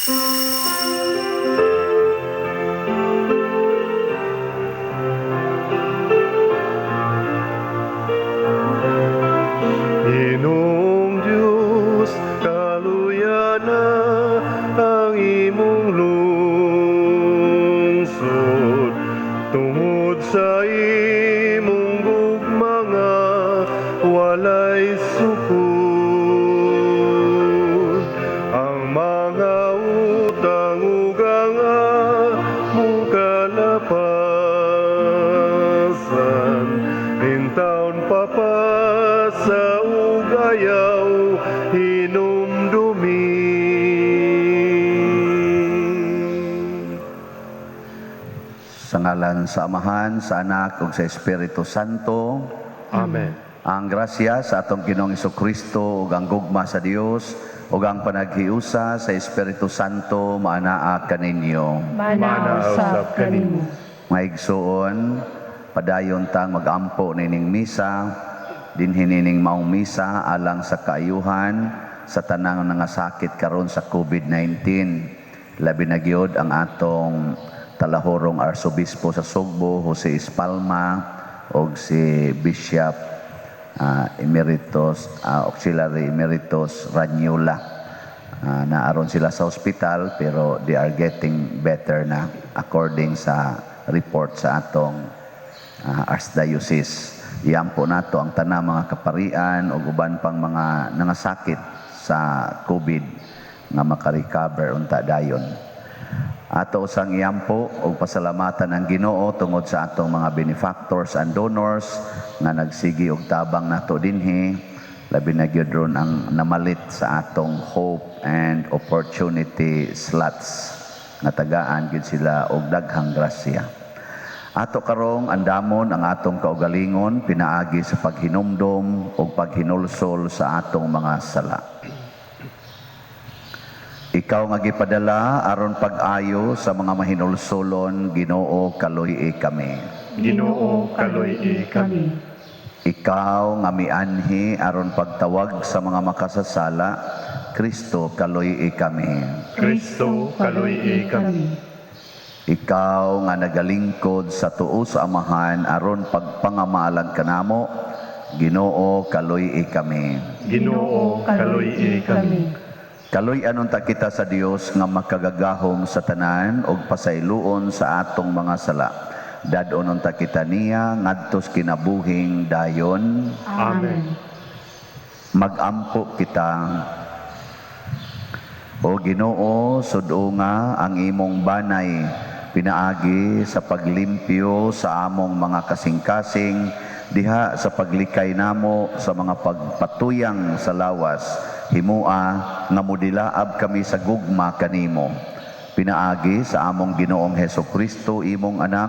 Ginoong Diyos, kaluya na ang imong lungsod tungod sa imong gugma nga walay sukod. Ang mga utang ug ang among kalapasan, intawon papasa ug ayaw hinumdumi. Sa ngalan sa Amahan, sa Anak ug sa Espiritu Santo. Amen. Ang grasya sa atong Ginoong Kristo ug ang gugma sa Dios ug ang panaghiusa sa Espiritu Santo maanaa kaninyo. Mana usab kanimo. Mga igsuon, padayon tang magampo nining misa, dinhi nining maong misa alang sa kaayuhan sa tanang nangasakit karon sa COVID-19. Labi na gyud ang atong talahorong Arsobispo sa Sugbo, Jose Espalma, ug si Bishop Emeritus, Auxiliary Emeritus Ranula. Naaron sila sa ospital pero they are getting better na according sa report sa atong Archdiocese. Iampo nato ang tanang mga kaparian o uban pang mga nangasakit sa COVID nga makarecover unta dayon. Ato usang iampo og pasalamatan ang Ginoo tungod sa atong mga benefactors and donors nga nagsigi og tabang nato dinhi, labi na gyud ron ang namalit sa atong hope and opportunity slots nga tagaan gyud sila og daghang grasya. Ato karong andamon ang atong kaugalingon pinaagi sa paghinumdom ug paghinulsol sa atong mga sala. Ikaw nga gipadala aron pag-ayo sa mga mahinulsolon, Ginoo, kaluy-i kami. Ginoo, kaluy-i kami. Ikaw nga mianhi aron pagtawag sa mga makasasala, Kristo, kaluy-i kami. Kristo, kaluy-i kami. Ikaw nga nagalingkod sa tuo sa Amahan aron pagpangamaalan kanamo, Ginoo, kaluy-i kami. Ginoo, kaluy-i kami. Kaluy-an unta kita sa Dios nga makagagahom sa tanan ug pasayloon sa atong mga sala. Dad-on unta kita niya ngadtos kinabuhing dayon. Amen. Magampo kita. O Ginoo, sud-unga ang imong banay pinaagi sa paglimpyo sa among mga kasing-kasing diha sa paglikay namo sa mga pagpatuyang sa lawas. Himua nga mudilaab kami sa gugma kanimo. Pinaagi sa among Ginoong Heso Kristo, imong anak,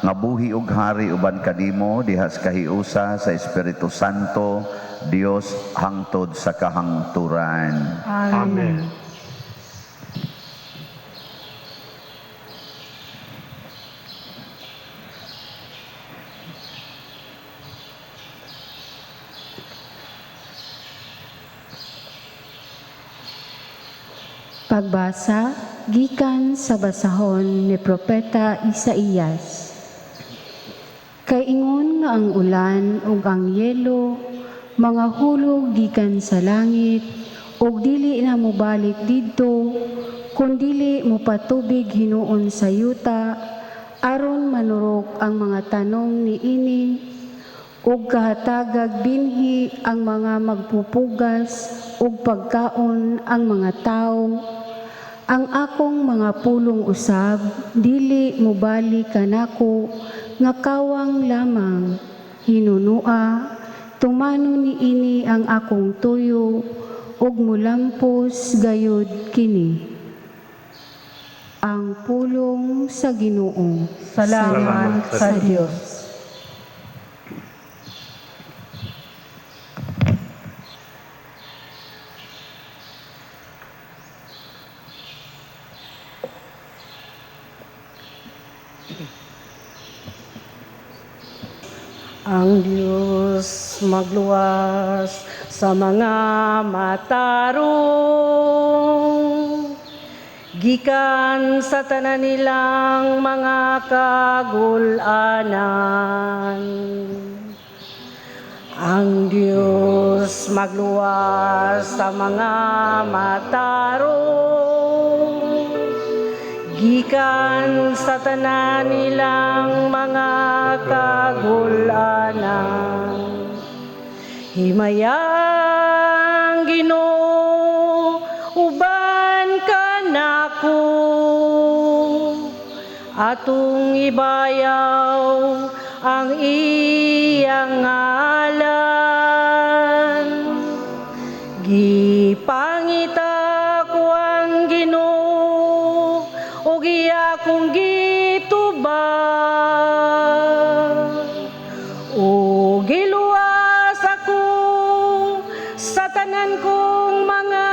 nga buhi ug hari uban kanimo diha sa kahiusa sa Espiritu Santo, Dios hangtod sa kahangturan. Amen. Pagbasa gikan sa basahon ni Propeta Isaías. Kay ingon nga ang ulan ug ang yelo mga hulog gikan sa langit ug dili na mobalik didto, kun dili mopatubig hinuon sa yuta aron manurok ang mga tanom niini ug kahatagag binhi ang mga magpupugas ug pagkaon ang mga tawo, ang akong mga pulong usab dili mobalik kanako nga kawang lamang. Hinunua tumanon niini ang akong tuyo ug mulampos gayud kini. Ang pulong sa Ginoo. Salamat sa Dios. Ang Diyos magluwas sa mga matarong. Gikan sa tanan nilang mga kagul-anan. Ang Diyos magluwas sa mga matarong gikan sa tanan nilang mga kagul-anan. Himayang Ginoo, uban kanako, atong ibayaw ang iyang ngalan. Gipangita ko ang Ginoo ug iya kong gitubag, ug giluwas ako sa tanan kong mga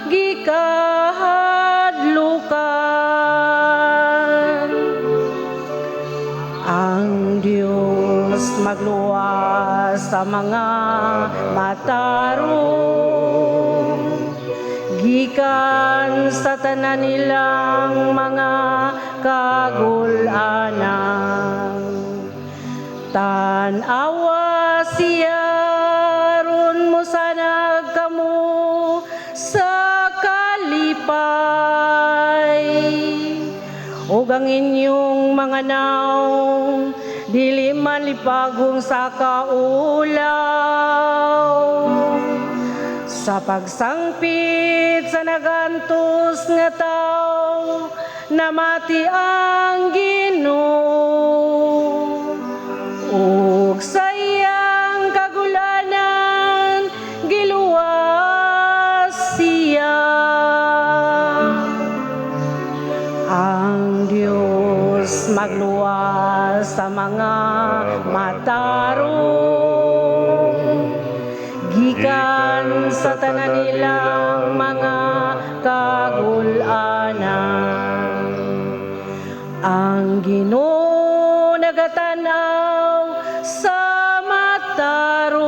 gikahadlukan. Ang Diyos magluwas sa mga matarong gikan sa tanan nilang mga kagul-anan. Tan-awa siya aron mosanag kamo sa kalipay, ug ang inyong mga nawong dili malipagong sa kaulaw. Sa pagsangpit sa nagantos nga tawo, namati ang Ginoo, ug sa iyang kagul-anan giluwas siya. Ang Diyos magluwas sa mga matarong gikan sa tanan nilang mga kagul-anan. Ang Ginoo nagatanaw sa matarong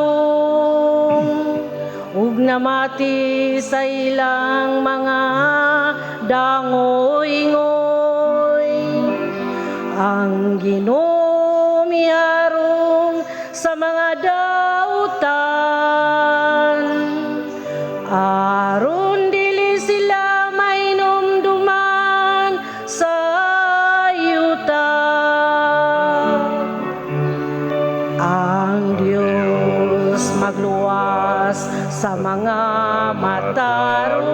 ug namati sa ilang mga dangoy-ngoy. Ang Ginoo miharong sa mga dautan aron dili sila mainumduman sa yuta. Ang Diyos magluwas sa mga matarong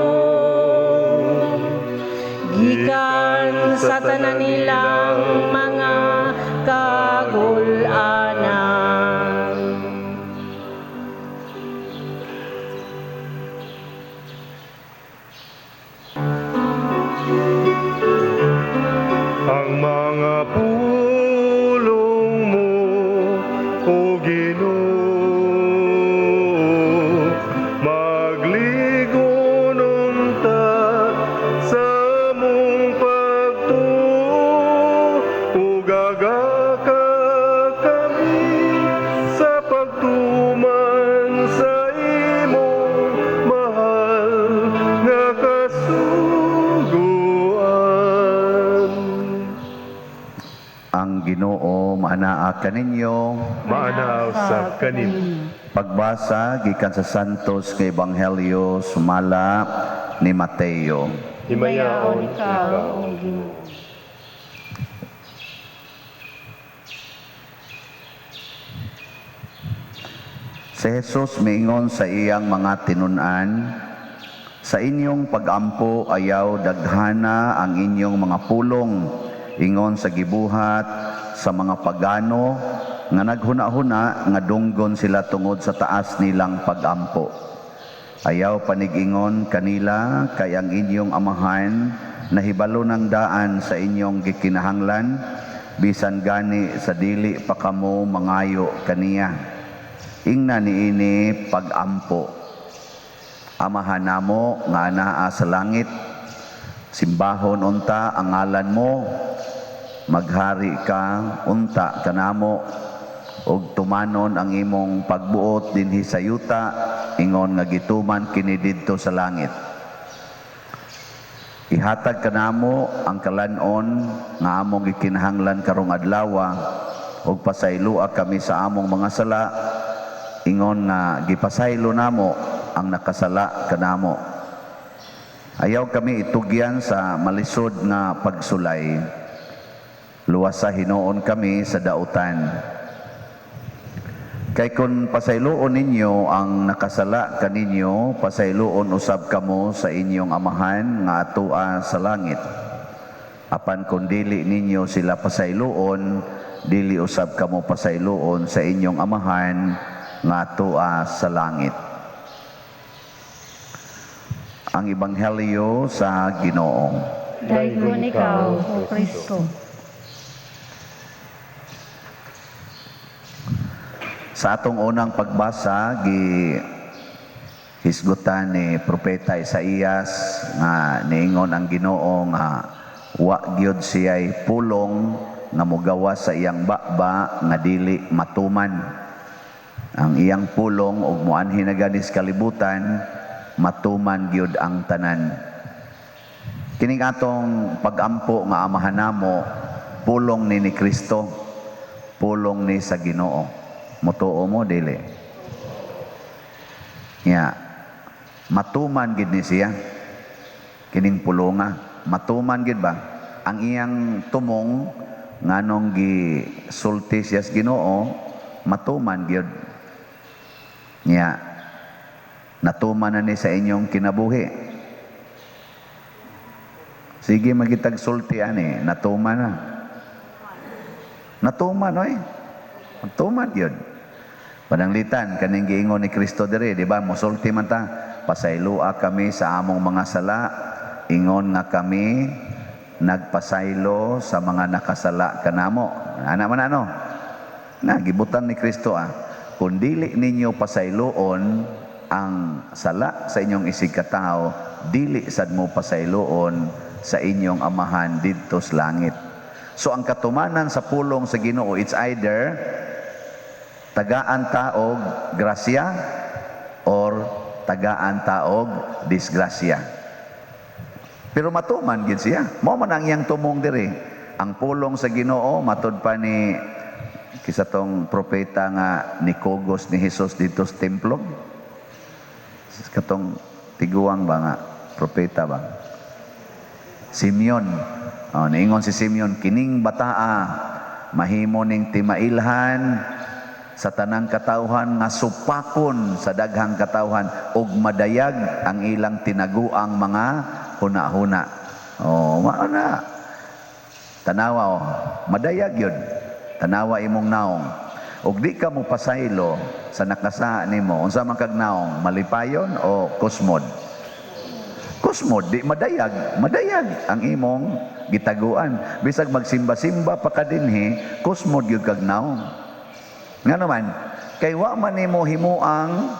gikan sa tanan nilang mga kagul-anan. Ang mga pulong mo, O Ginoo, magligon unta sa among pagtuo, ug agaka kami sa pagtuman sa imong mahal nga kasuguan. Ang Ginoo maanaa kaninyo. Maanaa usab kanimo. Pagbasa gikan sa Santos nga Ebanghelyo sumala ni Mateo. Himayaon ikaw, O Ginoo. Si Jesus miingon sa iyang mga tinun-an, "Sa inyong pagampo ayaw daghana ang inyong mga pulong ingon sa gibuhat sa mga pagano nga naghuna-huna nga dunggon sila tungod sa taas nilang pagampo. Ayaw panig-ingon kanila kay ang inyong amahan nahibalo ng daan sa inyong gikinahanglan bisan gani sa dili pa kamo mangayo kaniya. Ingna niini pagampo. Amahan namo nga anaa sa langit, simbahon unta ang ngalan mo, maghari ka unta kanamo, ug tumanon ang imong pagbuot dinhi sa yuta ingon nga gituman kini didto sa langit. Ihatag kanamo ang kalanon nga among gikinahanglan karong adlawa ug pasayloa kami sa among mga sala ingon nga gipasaylo namo ang nakasala kanamo. Ayaw kami itugyan sa malisod nga pagsulay. Luwasa hinuon kami sa dautan. Kay kung pasayloon ninyo ang nakasala kaninyo, pasayloon usab kamo sa inyong Amahan nga atoa sa langit. Apan kung dili ninyo sila pasayloon, dili usab kamo pasayloon sa inyong Amahan nga atoa sa langit. Ang Ebanghelyo sa Ginoo. Daygon ikaw, O Kristo. Sa atong unang pagbasa, gi hisgutan ni Propeta Isaías nga niingon ang Ginoo nga wa gyud siya'y pulong nga mogawas sa iyang baba nga dili matuman. Ang iyang pulong og moanhi na ganis kalibutan, matuman gyud ang tanan. Kining atong pagampo nga Amahan namo, pulong ni Kristo, pulong ni sa Ginoo. Mutuo mo dili? Nya matuman gid ni siya kining pulonga, matuman gid ba ang iyang tumong nganong gisulti siya sa Ginoo, matuman gyud. Nya natuman na ni sa inyong kinabuhi. Sige magitag sulti ani, natuman na. Natuman oy. Natuman gyud. Pananglitan kaning giingon ni Kristo diri, di ba? Mosulti man ta, pasayloa kami sa among mga sala, ingon nga kami nagpasaylo sa mga nakasala kanamo. Ana man ano? Na gibutan ni Kristo ah. Kung dili ninyo pasayloon ang sala sa inyong isig katawo, dili sad mo pasayloon sa inyong Amahan didto sa langit. So ang katumanan sa pulong sa Ginoo, it's either tagaan taog grasya or tagaan taog disgrasya. Pero matuman gid siya. Mao man ang iyang tumong diri. Ang pulong sa Ginoo matud pa ni kisa tong propeta nga nikugos ni Hesus dito sa templo. Katong tiguang ba nga propeta ba? Simeon. Oh, niingon si Simeon, kining bataa mahimo ning timailhan sa tanang katawhan nga supakon sa daghang katawhan ug madayag ang ilang tinaguang mga huna-huna. Oh, mao na. Tanawa oh, madayag yun. Tanawa imong naong. Ug di ka mo pasaylo sa nakasaha nimo, unsa man kag naong, malipayon o kusmod? Kusmod, di madayag, madayag ang imong gitaguan. Bisag magsimba-simba pa ka dinhi, kusmod gyud kag naong. Nga naman, kay wa man nimo himuang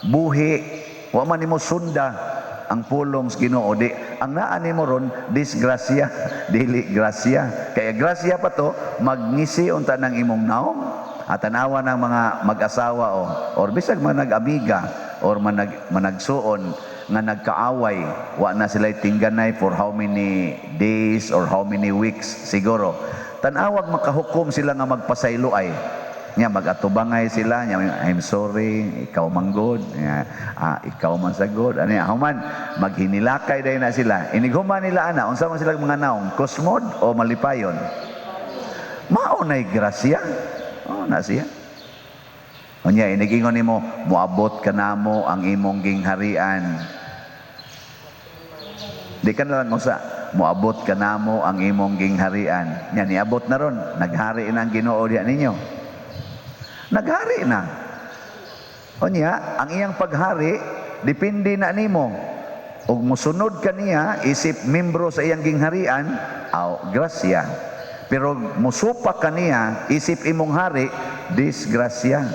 buhi, wa man nimo sunda ang pulong sa Ginoo. Di ang naa nimo ron disgrasya, dili grasya. Kaya grasya pa to, magngisi unta ng imong naong. At tanawa ng mga mag-asawa o or bisag manag-amiga or managsuon nga nagkaaway, wa na sila tingganay for how many days or how many weeks siguro. Tanawag makahukom sila nga magpasaylo ay. Nya magatubangay sila, nya I'm sorry, ikaw man good, nya, ikaw man sa good. Ano ya, human maghinilakay day na sila. Inighuman nila ana, unsa man sila mga naong, kusmod o malipayon? Mao nay grasya. Oh, na siya. Unya inigingon nimo, moabot kanamo ang imong gingharian. Di ka na lang usa, moabot kanamo ang imong gingharian. Nya niabot na ron, naghari na ang Ginoo diha ninyo. Naghari na. Unya, ang iyang paghari depende na nimo. Ug mosunod ka niya isip membro sa iyang gingharian, aw grasya. Pero musupak ka niya isip imong hari, disgrasya.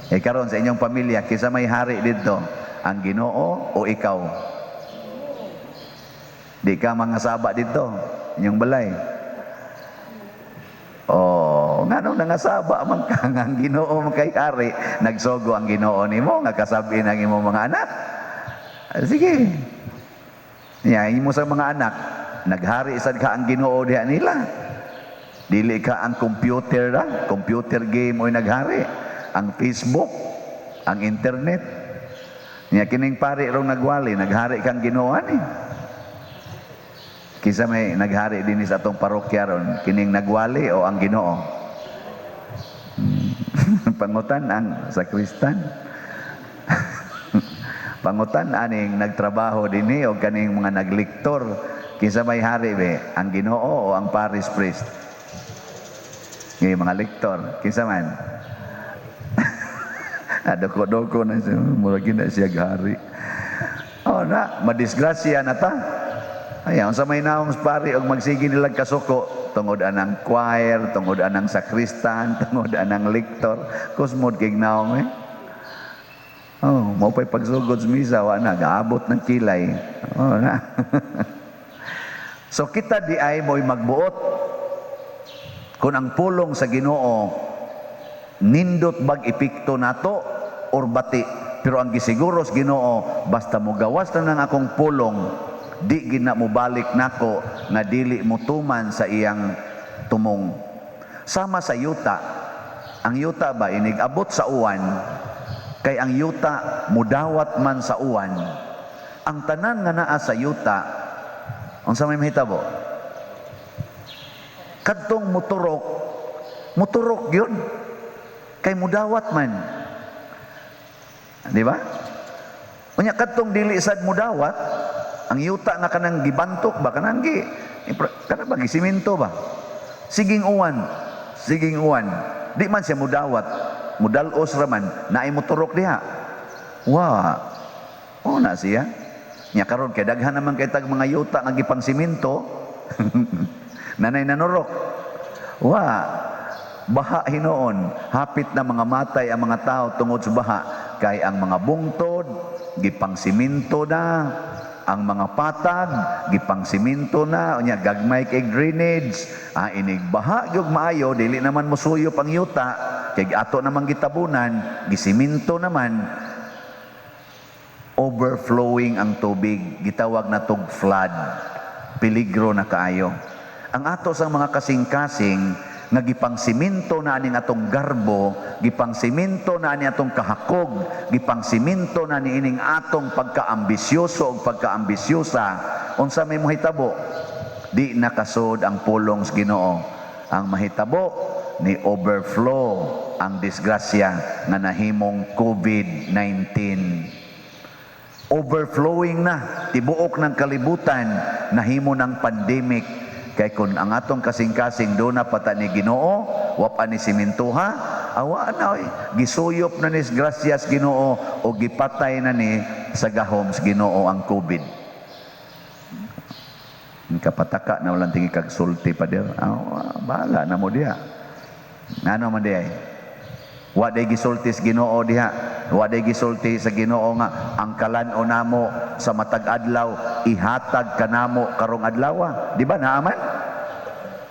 E karon sa inyong pamilya, kisa may hari didto, ang Ginoo o ikaw? Di ka mga saba didto, inyong balay. Oh, ngano nangasaba man ka nga ang Ginoo man kay hari, nagsogo ang Ginoo nimo nga kasabi ng imong mga anak. Sige. Ya, imo sa mga anak, naghari sad ka ang Ginoo diha nila. Dili ka ang computer ra, computer game mo'y naghari. Ang Facebook, ang internet. Nya kining pari rong nagwali, naghari kang Ginoo ani. Kinsa may naghari dinhi sa atong parokya ron, kining nagwali o ang Ginoo? Pangutan ang sakristan. Pangutan aning nagtrabaho dinhi o kaning mga nagliktor, kinsa may hari be, ang Ginoo o ang parish priest? Ngay mga lektor, kinsa man? Doko-doko na siya, murag na siya hari. Oh na, madisgrasya na ta. Ay, unsa may naong pari og magsige nilang kasuko tungod anang choir, tungod anang sakristan, tungod anang lektor, kusmod kay naong eh. Oh, mao pa'y pagsugod sa misa, wa na, gaabot ng kilay. Oh, na. So kita di ay mo'y magbuot. Kung ang pulong sa Ginoo nindot bag epekto nato or bati, pero ang gisiguro sa Ginoo, basta mo gawas na ng akong pulong, di gina mo balik nako nga dili mo tuman sa iyang tumong. Sama sa yuta, ang yuta ba inig abot sa uwan, kay ang yuta mudawat man sa uwan. Ang tanan nga naa sa yuta, unsa may mahitabo? Kadtong muturok, muturok yun kay mudawat man, di ba? Unya kadtong dili sad mudawat, ang yuta nga kanang gibantok ba, kanang gi kanang ba gisiminto ba, siging uwan, siging uwan, di man siya mudawat, mudalos ra man. Naay muturok diha? Wa. O na siya. Nya karon kay daghan naman kay tag mga yuta nga gipang siminto, nanay nanurok? Wa. Baha hinuon, hapit na mga matay ang mga tao tungod sa baha kay ang mga bungtod gipang siminto na, ang mga patag gipang siminto na. Unya gagmay kay drainage, inig baha gyud maayo, dili naman mosuyop ang yuta kay ato namang gitabunan, gisiminto naman, overflowing ang tubig, gitawag na tog flood. Peligro na kaayo. Ang ato sa mga kasing-kasing nga gipang siminto na aning atong garbo, gipang siminto na ani atong kahakog, gipang siminto na ni ining atong pagkaambisyoso o pagkaambisyosa, unsa may mahitabo? Di nakasod ang pulong sa Ginoo. Ang mahitabo ni overflow ang disgrasya nga nahimong COVID-19. Overflowing na tibuok ng kalibutan, nahimo ng pandemic, kay kun ang atong kasing-kasing do na pata ni Ginoo, wa pa ni simintuha, awa na oy, gisuyop na ni grasyas Ginoo o gipatay na ni sa gahom sa Ginoo ang COVID. Kapataka na walang tingi kag sulti pa dir. Ah, bahala na mo diha. Ngano man diay? Wa day gisulti sa Ginoo diha. Wa day gisulti sa Ginoo nga ang kalan-o namo sa matag adlaw ihatag kanamo karong adlaw. Di ba naaman?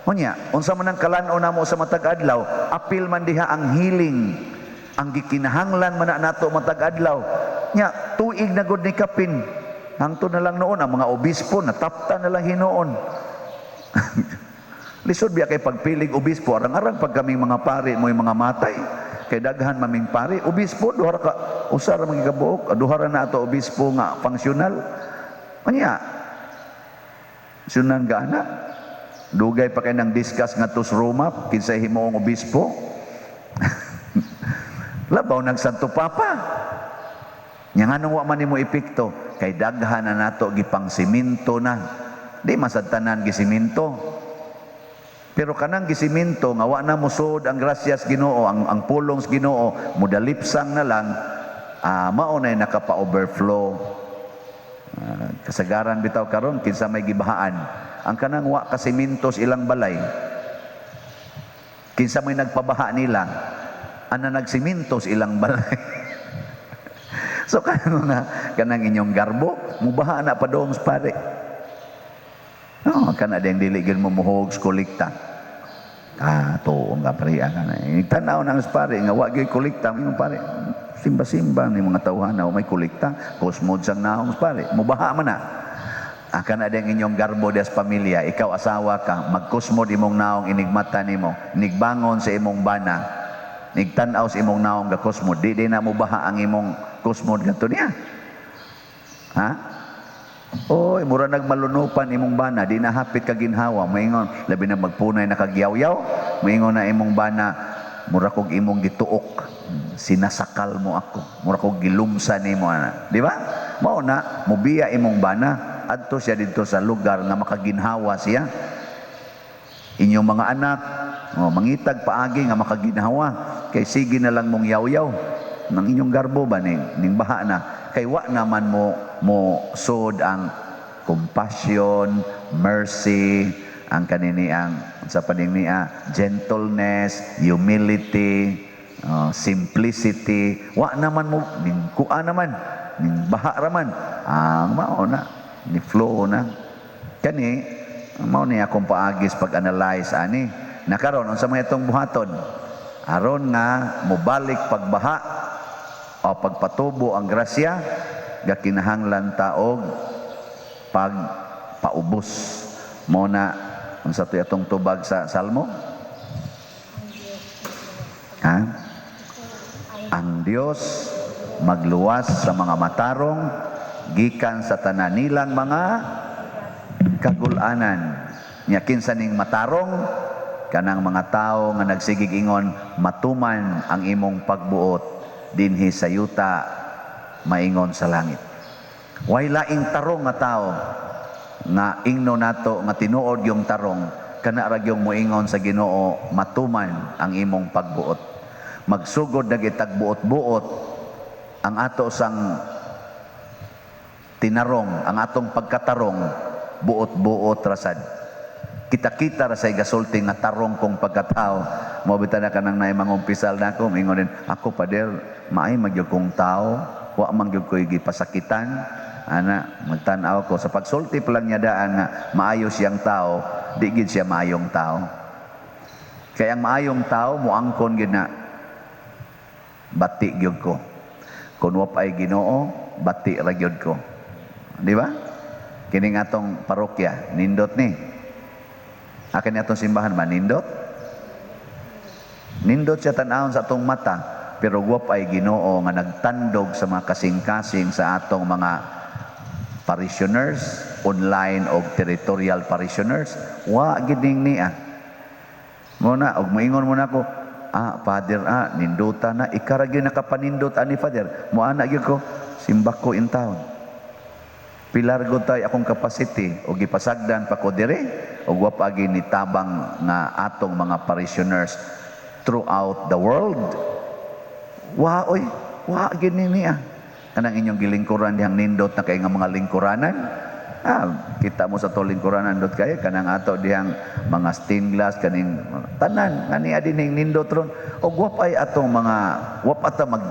Unya, unsa man ang kalan-o namo sa matag adlaw, apil man diha ang healing. Ang gikinahanglan man na nato matag adlaw. Nya, tuig na gud ni kapin. Hangtod na lang noon ang mga obispo natapta na lang hinuon. Lisod biya kay pagpilig obispo, arang-arang pag kaming mga pari mo'y mga matay. Kay daghan maming pari, obispo duha ra ka usa ra man gikabuok, duha ra na ato obispo nga functional. Unya, sunan ga ana. Dugay pa kay nang discuss nga sa Roma kinsay himuong obispo. Labaw ng Santo Papa. Nya nganong wa man nimo epekto? Kay daghan na nato gipang siminto na. Di masad tanan gisiminto. Pero kanang gisiminto nga wa na mosud ang grasyas Ginoo, ang pulong sa Ginoo, mudalipsang na lang, mao na nakapa-overflow. Kasagaran bitaw karon kinsa may gibahaan. Ang kanang wa kasiminto sa ilang balay. Kinsa may nagpabaha nila, ana nagsiminto sa ilang balay. So kanang nga kanang inyong garbo, mubaha na padong sa pare. No, kana ding dili gyud mo muhog sa kolekta. Ah, tuong nga pare kana. Tanaw nang sa pare nga wa gyud kolekta imong pare. Simba-simba ni mga tawhana may kolekta, kusmod sang naong sa pare, mubaha man na. Akan na ang inyong garbo des pamilya, ikaw asawa ka, magkusmod imong naong inigmata nimo, inigbangon sa imong bana, nigtan-aw sa imong naong gakusmod, di na mo baha ang imong kusmod kadto niya. Ha? Oy, mura nagmalunupan imong bana, di na hapit ka ginhawa, moingon, labi na magpunay na kagyaw-yaw, moingon na imong bana, mura kog imong gituok, sinasakal mo ako, mura kog gilumsa nimo ana. Di ba? Mao na mubiya imong bana, adto siya didto sa lugar nga makaginhawa siya. Inyong mga anak, oh, mangitag paagi nga makaginhawa, kay sige na lang mong yaw-yaw ng inyong garbo ba ning baha na, kay wa naman mo sod ang compassion, mercy, ang kanini ang sa paning niya, gentleness, humility, simplicity, wa naman mo ning kuha naman, ning baha raman. Ang mao na ni flow na. Kani mao ni akong paagis pag-analyze ani. Nakaron unsa may itong buhaton? Aron nga mobalik pagbaha o pagpatubo ang grasya, gakinahanglan ta og pagpaubos. Mo na unsa to atong tubag sa Salmo? Ha? Ang Dios magluwas sa mga matarong gikan sa tanan nilang mga kagulanan. Nya kinsa ning matarong? Kanang mga tao nga nagsigig ingon, matuman ang imong pagbuot dinhi sa yuta maingon sa langit. Way laing tarong nga tao nga ingno nato nga tinuod yung tarong, kana ra gyung moingon sa Ginoo, matuman ang imong pagbuot. Magsugod na gitagbuot-buot ang ato sang tinarong, ang atong pagkatarong, buot-buot rasad. Kita-kita ra say gasulti nga tarong kong pagkatao. Mo bitaw na kanang naay mangumpisal nako, mingon din, ako pader, maay magyud kong tao, wa man gyud ko'y gipasakitan. Ana, magtan-aw ko sa pagsulti pa lang niya daan nga maayo siyang tao, di gid siya maayong tao. Kaya ang maayong tao moangkon gid na bati gyud ko. Kun wa pa'y Ginoo, bati ra gyud ko. Di ba? Kining atong parokya, nindot ni. Akin atong simbahan ba nindot? Nindot siya tan-awon sa atong mata, pero wa pa'y Ginoo nga nagtandog sa mga kasing-kasing sa atong mga parishioners, online o territorial parishioners, wa gining niya. Mo na, og moingon mo na ako, Father, ninduta na, ikara gyud nakapanindot ani Father. Mo ana gyud ko, simbako in town. Pilargo tay akong capacity og gipasagdan pa ko dire og wa pa gyud ni tabang nga atong mga parishioners throughout the world. Wa oy, wa gyud ni niya. Kanang inyong gilingkuran dihang nindot na kay nga mga lingkuranan. Kita mo sa to lingkuranan dot kayo kanang ato dihang mga stained glass kaning tanan ngani dining nindot ron. Og wa pay atong mga wa pa ta mag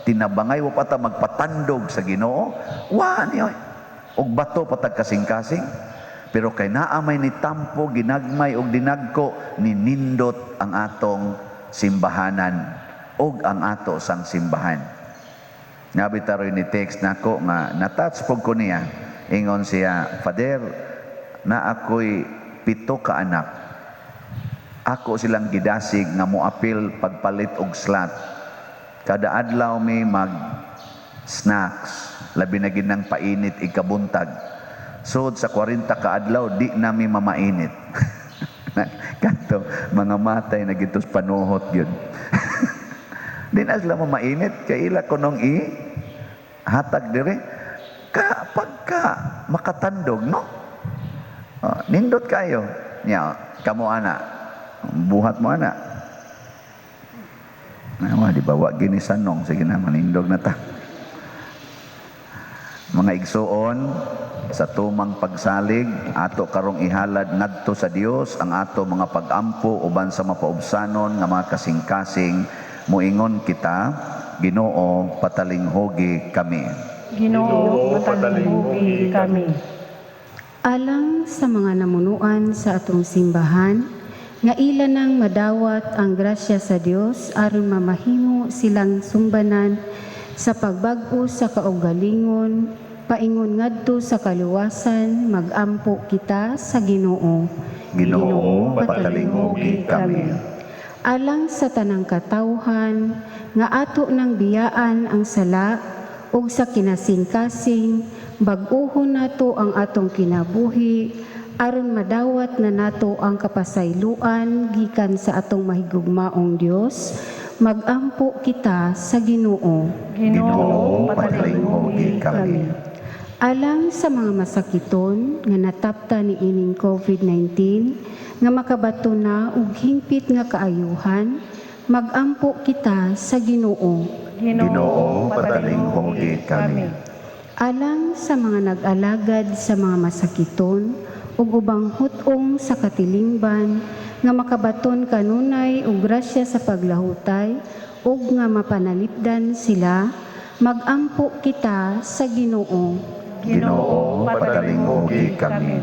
tinabangay, wa pa ta magpatandog sa Ginoo. Wa ni oy. Og bato patag kasing-kasing. Pero kay naa may ni tampo, ginagmay og dinagko, ni nindot ang atong simbahanan og ang ato sang simbahan. Nabi taroy ni text nako nga natouch pug ko niya. Ingon siya, Father, na ako'y 7 ka anak. Ako silang gidasig nga moapil pagpalit og slot. Kada adlaw mi mag snacks, labi na gid nang painit ikabuntag. Sud sa 40 ka adlaw di nami mamainit. Kato mga matay na gitos panuhot gyud. Di na sila mamainit kay ila kunong i hatag dire ka pagka makatandog, no? Oh, nindot kayo. Nya kamo ana. Buhat mo ana. Nawa di ba wa gini sanong, sige na manindog na ta. Mga igsuon, sa tumang pagsalig ato karong ihalad ngadto sa Dios ang ato mga pagampo uban sa mapaubsanon nga mga kasing-kasing. Moingon kita, Ginoo, patalinghugi kami. Ginoo, patalinghugi kami. Alang sa mga namunuan sa atong simbahan, nga ila nang madawat ang grasya sa Dios aron mamahimo silang sumbanan sa pagbag-o sa kaugalingon paingon ngadto sa kaluwasan, magampo kita sa Ginoo. Ginoo, patalinghugi kami. Alang sa tanang katawhan nga ato nang biyaan ang sala ug sa kinasingkasing bag-ohon nato ang atong kinabuhi aron madawat na nato ang kapasayloan gikan sa atong mahigugmaong Dios, magampo kita sa Ginoo. Ginoo, patalinghugi kami. Alang sa mga masakiton nga natapta ni ining COVID-19 nga makabato na og hingpit nga kaayuhan, magampo kita sa Ginoo. Ginoo, patalinghugi kami. Alang sa mga nag-alagad sa mga masakiton ug ubang hut-ong sa katilingban nga makabaton kanunay og grasya sa paglahutay ug nga mapanalipdan sila, magampo kita sa Ginoo. Ginoo, patalinghugi kami.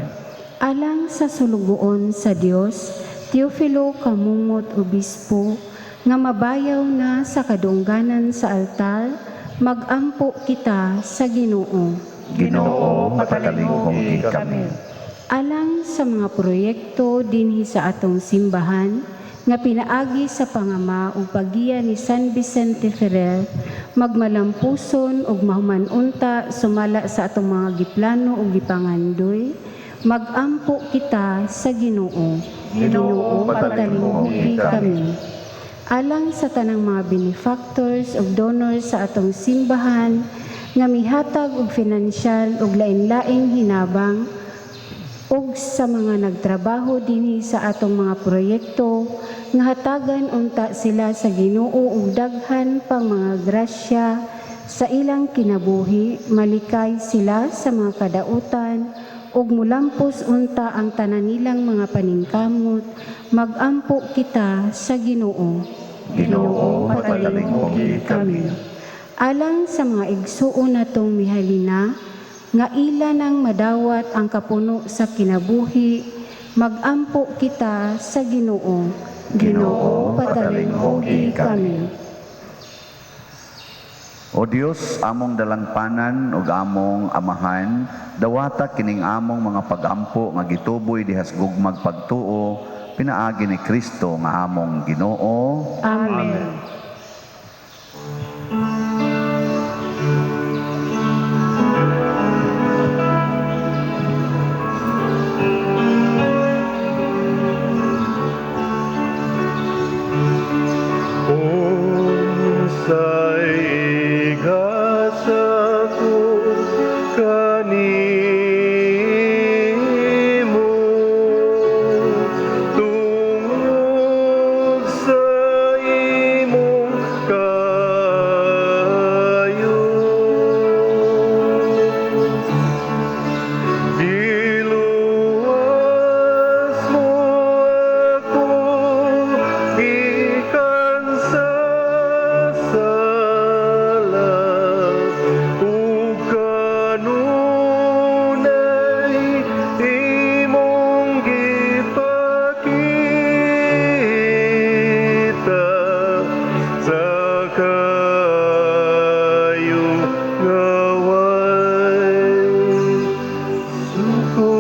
Alang sa sulugoon sa Dios, Teofilo Kamungot Obispo, nga mabayaw na sa kadungganan sa altar, magampo kita sa Ginoo. Ginoo, patalinghugi kami. Alang sa mga proyekto dinhi sa atong simbahan nga pinaagi sa pangama ug paggiya ni San Vicente Ferrer, magmalampuson ug mahuman-unta sumala sa atong mga giplano ug gipangandoy, magampo kita sa Ginoo. Ginoo, patalinghugi kami. Alang sa tanang mga benefactors ug donors sa atong simbahan nga mihatag og finansyal ug lain-laing hinabang ug sa mga nagtrabaho dinhi sa atong mga proyekto nga hatagan unta sila sa Ginoo og daghan pang mga grasya sa ilang kinabuhi, malikay sila sa mga kadautan ug mulampos unta ang tanan nilang mga paningkamot, magampo kita sa Ginoo. Ginoo, patalinghugi kami. Alang sa mga igsuon natong mihalina, nga ila nang madawat ang kapuno sa kinabuhi, magampo kita sa Ginoo. Ginoo, patalinghugi kami. O Dios, among dalangpanan ug among amahan, dawata kining among mga pagampo nga gituboy dihas gugmag pagtuo, pinaagi ni Kristo nga among Ginoo. Amen. Unsay igasa ko kanimo tungod sa imong kaayo? Giluwas mo ako gikan sa sala ug kanunay imong gipakita sa kaayo nga way sukod.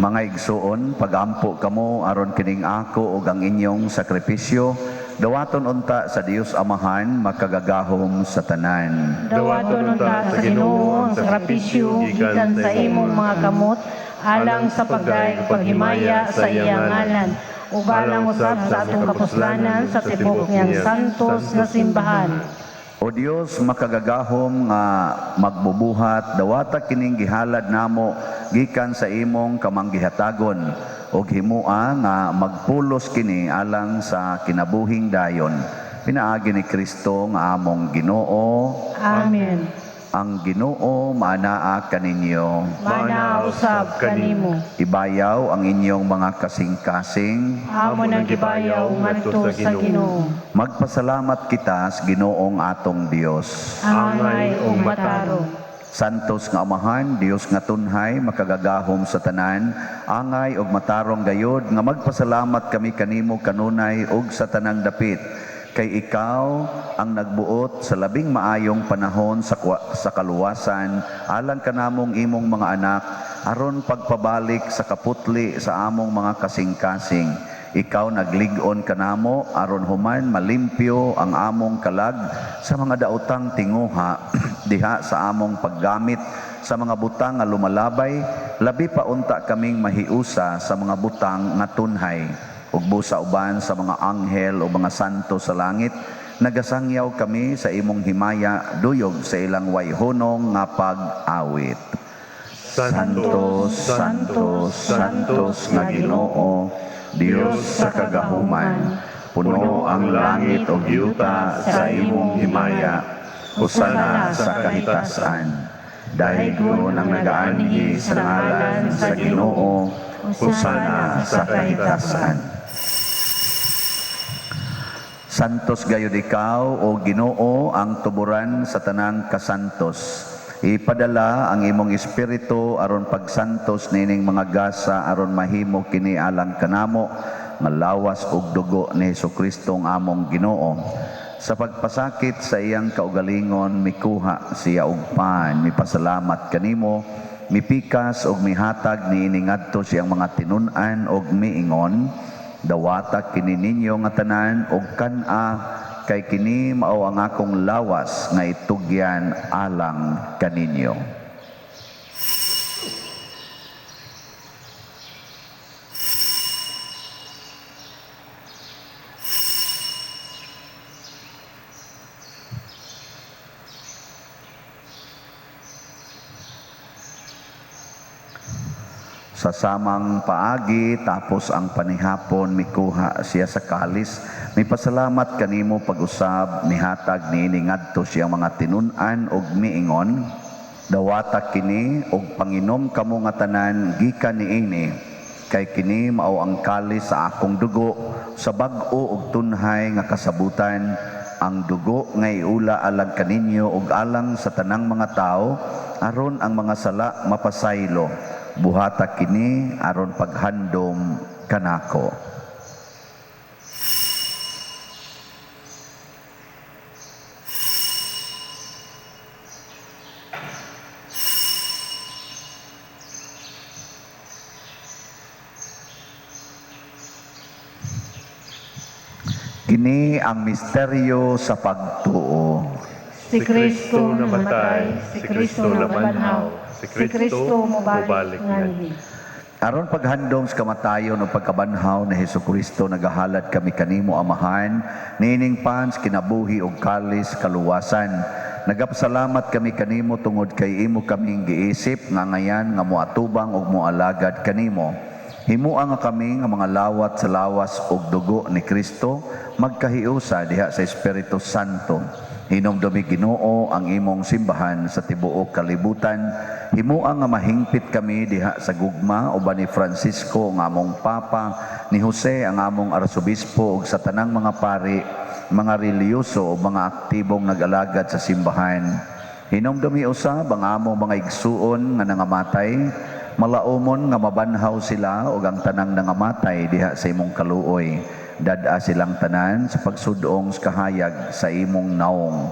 Mga igsuon, pagampo kamo aron kining ako ug ang inyong sakripisyo, dawaton unta sa Dios Amahan makagagahom sa tanan. Dawaton unta sa Ginoo ang sakripisyo gikan sa imong mga kamot alang sa pagdayeg paghimaya sa iyang ngalan ug alang usab sa atong kapuslanan sa tibok niyang santos nga simbahan. O Dios makagagahom nga magbubuhat, dawata kining gihalad namo gikan sa imong kamanggihatagon ug himua nga magpulos kini alang sa kinabuhing dayon, pinaagi ni Kristo nga among Ginoo. Amen. Ang Ginoo maanaa kaninyo. Maanaa usab kanimo. Ibayaw ang inyong mga kasing-kasing. Amo nang gibayaw ngadto sa Ginoo. Magpasalamat kita sa Ginoong atong Dios. Angay ug matarong. Santos nga Amahan, Dios nga tunhay, makagagahom sa tanan, angay ug matarong gayod nga magpasalamat kami kanimo kanunay ug sa tanang dapit. Kay ikaw ang nagbuot sa labing maayong panahon sa kaluwasan alang kanamong imong mga anak, aron pagpabalik sa kaputli sa among mga kasing-kasing. Ikaw naglig-on kanamo aron human malimpyo ang among kalag sa mga daotang tinguha diha sa among paggamit sa mga butang nga lumalabay, labi pa unta kaming mahiusa sa mga butang nga tunhay. Ug busa uban sa mga anghel o mga santo sa langit, nagasangyaw kami sa imong himaya duyog sa ilang wayhunong nga pag-awit. Santo, Santo, Santos nga Ginoo, Dios sa kagahuman, puno ang langit ug yuta sa imong himaya. Hosana sa kahitasan. Daygon ang nagaanhi sa ngalan sa Ginoo, hosana sa kahitasan. Santos gayud ikaw, o Ginoo, ang tuburan sa tanang kasantos. Ipadala ang imong espiritu aron pagsantos nining mga gasa aron mahimo kini alang kanamo nga lawas ug dugo ni Hesukristo ang among Ginoo. Sa pagpasakit sa iyang kaugalingon, mikuha siya og pan, mipasalamat kanimo, mipikas og mihatag niini ngadto siyang mga tinun-an og miingon, dawata kini ninyo nga tanan og kan-a, kay kini mao ang akong lawas nga itugyan alang kaninyo. Sa samang paagi, tapos ang panihapon, mikuha siya sa kalis, mipasalamat kanimo pag-usab, nihatag niini ngadto siyang mga tinun-an og miingon, dawata kini og panginom kamo nga tanan gikan niini, kay kini mao ang kalis sa akong dugo sa bag-o og tunhay nga kasabutan, ang dugo nga iula alang kaninyo og alang sa tanang mga tawo aron ang mga sala mapasaylo. Buhata kini aron paghandom kanako. Kini ang misteryo sa pagtuo. Si Kristo namatay, si Kristo nabanhaw, si Kristo mobalik nganhi. Aron paghandom sa kamatayon o pagkabanhaw ni Hesukristo, nagahalad kami kanimo, Amahan, niining pans kinabuhi og kalis kaluwasan. Nagapasalamat kami kanimo tungod kay imo kaming giisip nga ngayan nga moatubang og moalagad kanimo. Himua nga kami nga mga lawat sa lawas og dugo ni Kristo magkahiusa diha sa Espiritu Santo. Hinumdumi, Ginoo, ang imong simbahan sa tibuok kalibutan. Himua nga mahingpit kami diha sa gugma uban ni Francisco ang among Papa, ni Jose ang among Arsobispo ug sa tanang mga pari, mga relihiyoso ug mga aktibong nag-alagad sa simbahan. Hinumdumi usab ang among mga igsuon nga nangamatay, malaumon nga mabanhaw sila ug ang tanang nangamatay diha sa imong kaluoy. Dad-a silang tanan sa pagsudong sa kahayag sa imong naong.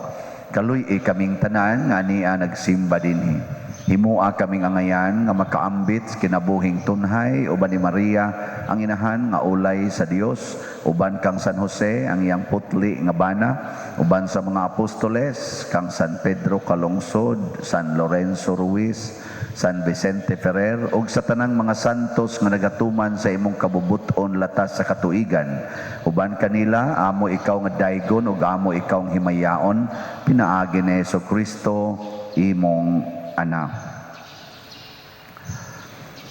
Kaluy-i kaming tanan nga ania nagsimba dinhi. Himua kaming angayan nga makaambit sa kinabuhing tunhay uban ni Maria ang inahan nga ulay sa Dios, uban kang San Jose ang iyang putli nga bana, uban sa mga apostoles kang San Pedro Calungsod, San Lorenzo Ruiz, San Vicente Ferrer ug sa tanang mga santos nga nagatuman sa imong kabubut-on latas sa katuigan. Uban kanila amo ikaw nga daygon ug amo ikaw ang himayaon pinaagi ni Hesukristo imong anak.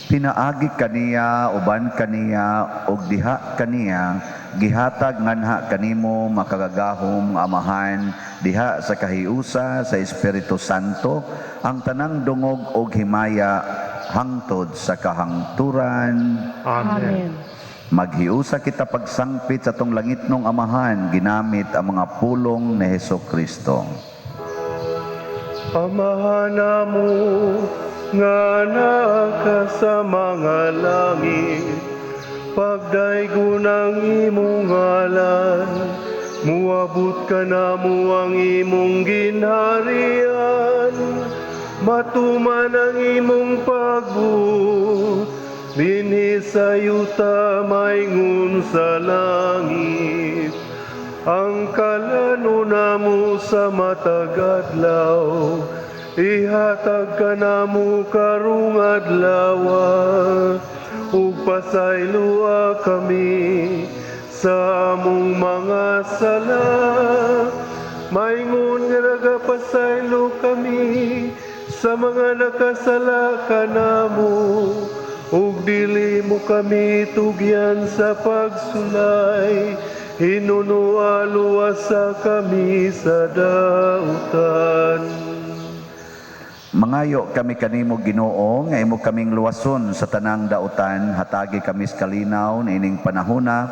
Pinaagi kaniya, uban kaniya, ug diha kaniya, gihatag nganha kanimo makagagahom nga Amahan, diha sa kahiusa sa Espiritu Santo, ang tanang dungog og himaya hangtod sa kahangturan. Amen. Maghiusa kita pagsangpit sa tong langitnong Amahan, ginamit ang mga pulong ni Hesukristo. Amahan namo nga naa ka sa mga langit, pagdaygon ang imong ngalan, Muabot kanamo ang imong ginharian, matuman ang imong pagbuot dinhi sa yuta maingon sa langit. Ang kalano namo sa matag adlaw, ihatag kanamo karong adlaw, ug pasayloa kami sa among mga sala, maingon nga nagapasaylo kami sa mga nakasala kanamo, ug dili mo kami tugyan sa pagsulay, hinunoa luwasa kami sa dautan. Mangayo kami kanimo, Ginoo, nga imo kaming luwason sa tanang dautan. Hatagi kami sa kalinaw niining panahona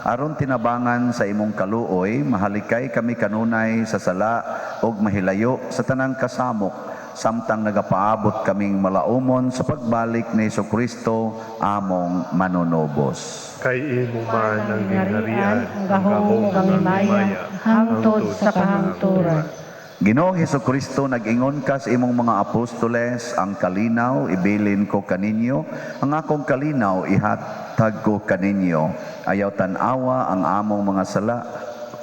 aron tinabangan sa imong kaluoy mahalikay kami kanunay sa sala ug mahilayo sa tanang kasamok samtang nagapaabot kaming malaumon sa pagbalik ni Kristo among manunubos. Kay imo man ang gingharian, ang gahom ug ang himaya, hangtod sa kahangturan. Ginoong Hesukristo, nag-ingon ka sa imong mga apostoles, "Ang kalinaw ibilin ko kaninyo, ang akong kalinaw ihatag ko kaninyo. Ayaw tan-awa ang among mga sala,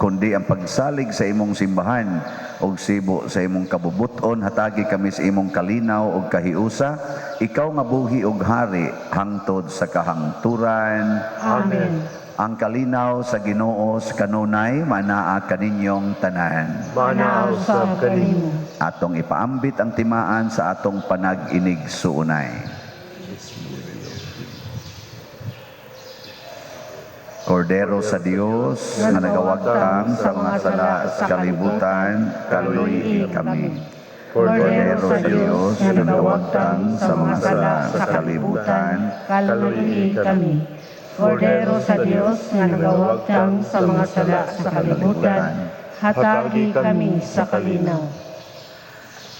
kundi ang pagsalig sa imong simbahan ug sibo sa imong kabubuton, hatagi kami sa imong kalinaw ug kahiusa, ikaw nga buhi ug hari hangtod sa kahangturan." Amen. Ang kalinaw sa Ginoo sa kanunay manaa kaninyong tanan. Manaa usab kanimo. Atong ipaambit ang timaan sa atong panag-inig-suunay. Kordero sa Dios nga nagawagtang sa mga sala sa kalibutan, kaluy-i kami. Kordero sa Dios nga nagawagtang sa mga sala sa kalibutan, kaluy-i kami. Kordero sa Dios nga nagawagtang sa mga sala sa kalibutan, hatagi kami sa kalinaw.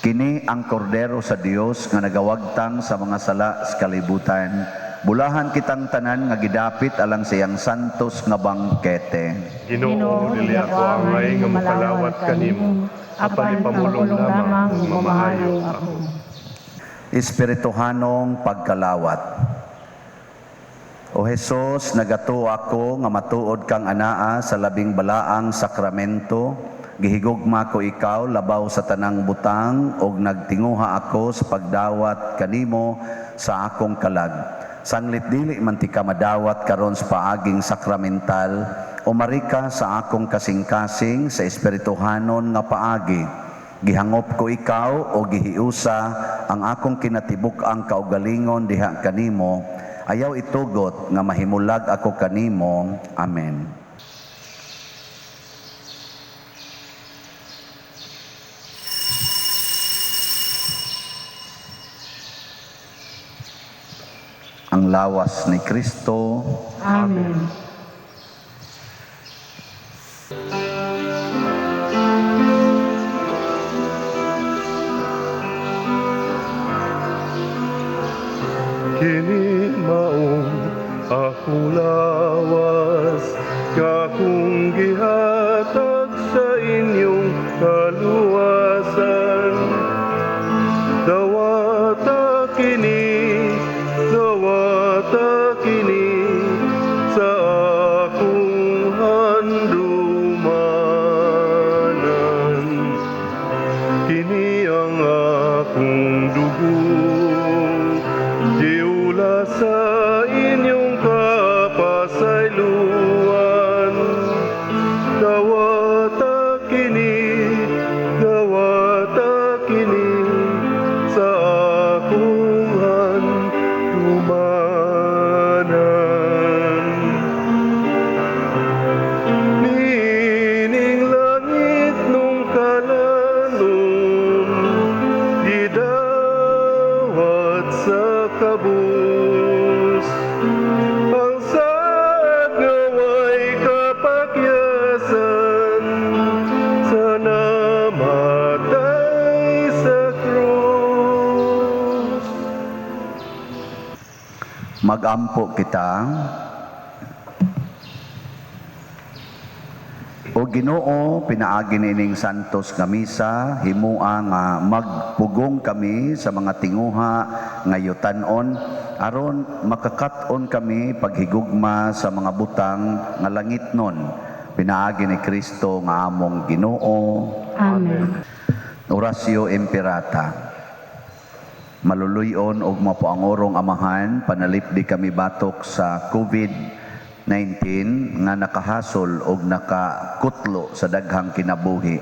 Kini ang Kordero sa Dios nga nagawagtang sa mga sala sa kalibutan. Bulahan kitang tanan nga gidapit alang sa iyang santos nga bangkete. Ginoo, dili ako angay nga mokalawat kanimo, apan ipamulong lamang ug mamaayo ako. Espirituhanong pagkalawat. O Hesus, nagatuo ako nga matuod kang anaa sa labing balaang sakramento. Gihigugma ko ikaw labaw sa tanang butang ug nagtinguha ako sa pagdawat kanimo sa akong kalag. Sanglit dili man tika madawat karon sa paaging sakramental, umari ka sa akong kasing-kasing sa espirituhanon nga paagi. Gihangop ko ikaw o gihiusa ang akong kinatibuk-ang kaugalingon diha kanimo. Ayaw itugot nga mahimulag ako kanimo. Amen. Ang lawas ni Kristo. Amen. Kini maong akong lawas nga akong gihatag sa inyong kaluwasan. Dawata kini, dawata kini sa akong handumanan. Kini ang akong dugo, giula sa inyong kapasayloan. Dawata kini, dawata kini sa akong handumanan. Niining langit nung kalanon, gidawat sa kabus. Ang saad nga way kapakyasan sa namatay sa krus. Magampo kita. O Ginoo, pinaagi nining santos nga misa, himua nga magpugong kami sa mga tinguha nga yutanon aron makakat-on kami paghigugma sa mga butang nga langitnon, pinaagi ni Kristo nga among Ginoo. Amen. Oratio Imperata. Maluluyon og mapuangorong Amahan, panalipdi kami batok sa COVID-19 nga nakahasol og nakakutlo sa daghang kinabuhi.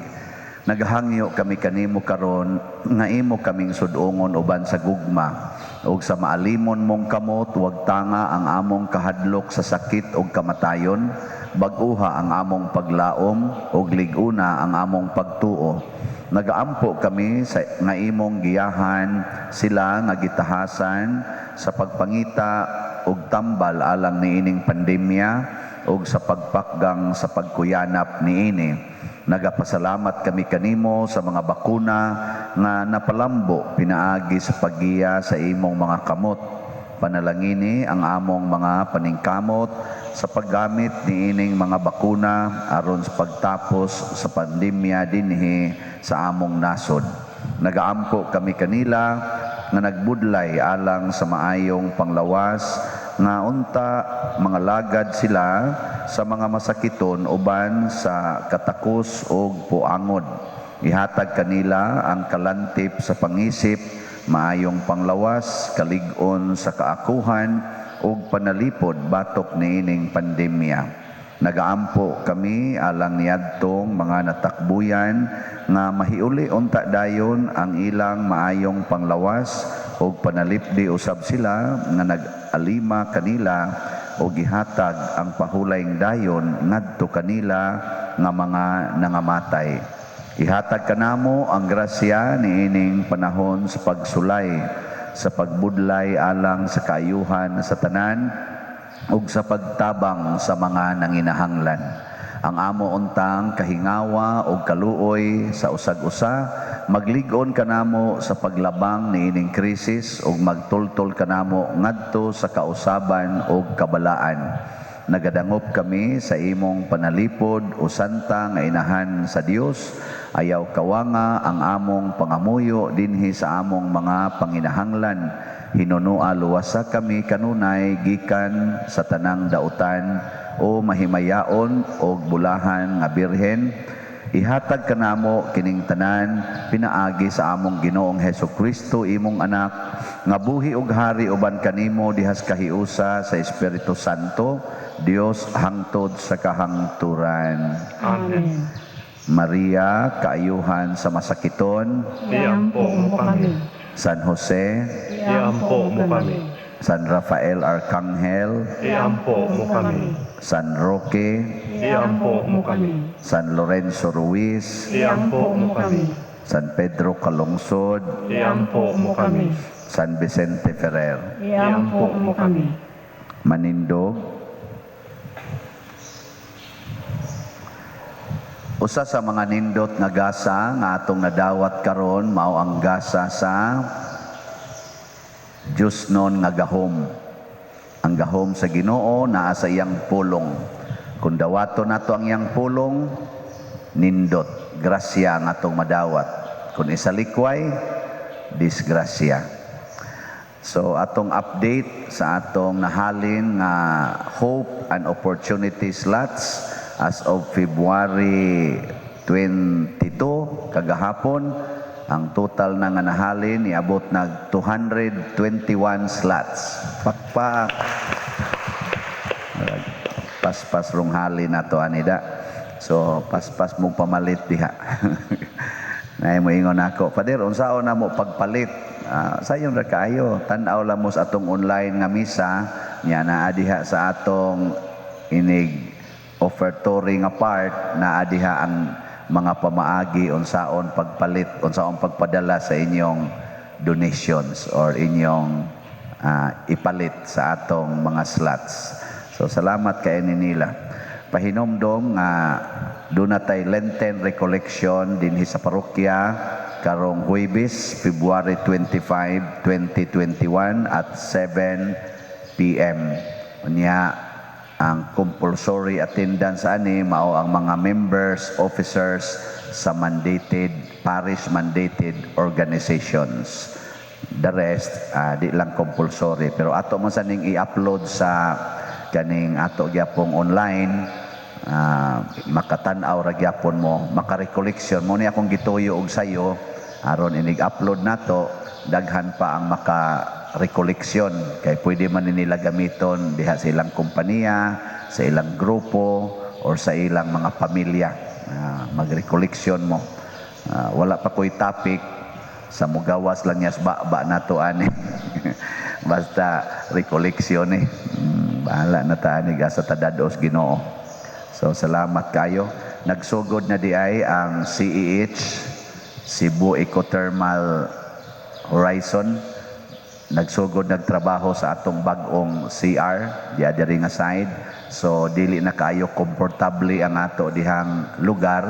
Nagahangyo kami kanimo karon nga imo kaming sudongon uban sa gugma ug sa maalimon mong kamot. Wagtanga ang among kahadlok sa sakit ug kamatayon, bag-uha ang among paglaom ug lig-una ang among pagtuo. Nagaampo kami sa nga imong giyahan sila nga gitahasan sa pagpangita og tambal alang niining pandemya ug sa pagpakgang sa pagkuyanap niini. Nagapasalamat kami kanimo sa mga bakuna nga napalambo pinaagi sa paggiya sa imong mga kamot. Panalangini ang among mga paningkamot sa paggamit niining mga bakuna aron sa pagtapos sa pandemya dinhi sa among nasod. Nagaampo kami kanila nga nagbudlay alang sa maayong panglawas, nga unta mga lagad sila sa mga masakiton uban sa katakos og puangod. Ihatag kanila ang kalantip sa pangisip, maayong panglawas, kalig-on sa kaakuhan ug panalipod batok niining pandemya. Nagaampo kami alang niadtong mga natakbuyan nga mahiuli unta dayon ang ilang maayong panglawas ug panalipdi usab sila nga nag-alima kanila ug gihatag ang pahulayng dayon ngadto kanila nga mga nangamatay. Ihatag kanamo ang grasya niining panahon sa pagsulay, sa pagbudlay alang sa kaayuhan sa tanan ug sa pagtabang sa mga nanginahanglan. Ang amo untang kahingawa ug kaluoy sa usag-usa, maglig-on kanamo sa paglabang niining krisis ug magtultol kanamo ngadto sa kausaban ug kabalaan. Nagadangop kami sa imong panalipod, o Santa nga Inahan sa Dios. Ayaw kawanga ang among pangamuyo dinhi sa among mga panginahanglan. Hinunua luwasa kami kanunay gikan sa tanang dautan, o mahimayaon og bulahan nga Birhen. Ihatag kanamo kining tanan pinaagi sa among Ginoong Hesus Kristo, imong anak, nga buhi ug hari uban kanimo dihas kahiusa sa Espiritu Santo, Dios, hangtod sa kahangturan. Amen. Maria, kaayuhan sa masakiton, Iampo mo kami. San Jose, Iampo mo kami. San Rafael Arcangel, Iampo mo kami. San Roque, Iampo mo kami. San Lorenzo Ruiz, Iampo mo kami. San Pedro Calungsod, Iampo mo kami. San Vicente Ferrer. Iampo mo kami. Manindog. Usa sa mga nindot nga gasa nga atong nadawat karon mao ang gasa sa Diyosnon nga gahom. Ang gahom sa Ginoo naa sa iyang pulong. Kung dawaton nato ang iyang pulong, nindot, grasya ang atong madawat. Kung isalikway, disgrasya. So atong update sa atong nahalin nga hope and opportunity slots as of February 22 kagahapon, ang total na nga nahalin niabot nag 221 slots. Pakpak. Paspas rong halin nato anida. So paspas mo pamalit diha. Nay mo ingon ako, "Pader, unsaon na mo pagpalit?" Sayon ra kaayo, tan-aw lang mo sa atong online nga misa, nya naa diha sa atong inig offertory nga part, naa diha ang mga pamaagi unsaon pagpalit, unsaon pagpadala sa inyong donations or inyong ipalit sa atong mga slots. So salamat kay ni nila. Pahinomdom nga doon na tay Lenten Recollection dinhi sa parokya karong Huwebes, February 25, 2021 at 7 p.m. Unya Ang compulsory attendance ani mao ang mga members, officers sa mandated, parish mandated organizations. The rest, di lang compulsory. Pero ato man sa ning i-upload sa kaning ato gyapong online, makatan-aw ra gyapon mo, maka-recollection mo ni akong gituyo og sayo aron inig-upload nato, daghan pa ang maka recollection kay pwede man ni nila gamiton diha sa ilang kompanya, sa ilang grupo or sa ilang mga pamilya. Mag-recollection mo. Wala pa ko'y topic sa mugawas lang yas ba nato ani. Basta recollection eh. Bahala na ta ani sa tadados Ginoo. So salamat kayo. Nagsugod na di ay ang CEH, Cebu Ecothermal Horizon. Nagsugod nagtrabaho sa atong bag-ong CR diya diri nga side. So dili na kaayo komportable ang ato dihang lugar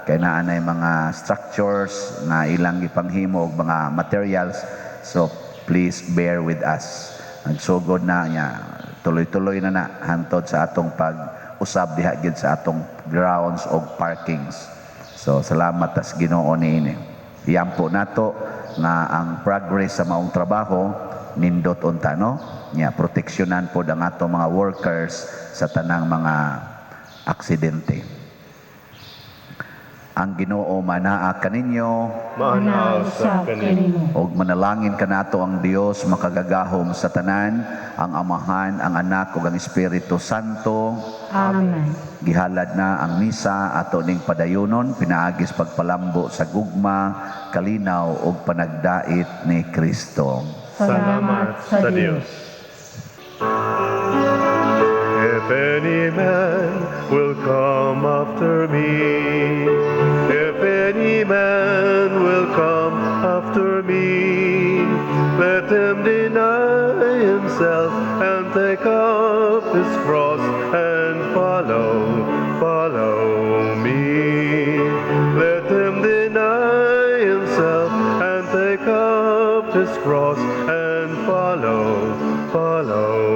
kay naa nay mga structures nga ilang gipanghimo og mga materials. So please bear with us. Nagsugod na niya, tuloy-tuloy na na hantod sa atong pag-usab diha gid sa atong grounds og parkings. So salamat tas Ginoo niini. Iyampo nato nga ang progress sa maong trabaho nindot unta, no, nya proteksyonan pod ang ato mga workers sa tanang mga aksidente. Ang Ginoo manaa kaninyo. Maanaa sa kanimo. Og manalangin kanato ang Dios makagagahom sa tanan, ang Amahan, ang Anak ug ang Espiritu Santo. Amen. Gihalad na ang misa, ato ning padayunon pinaagis pagpalambo sa gugma, kalinaw ug panagdait ni Kristo. Salamat sa Dios. If any man will come after me, if any man will come after me, let him deny himself and take up his cross and follow, follow me. Let him deny himself and take up his cross and follow, follow.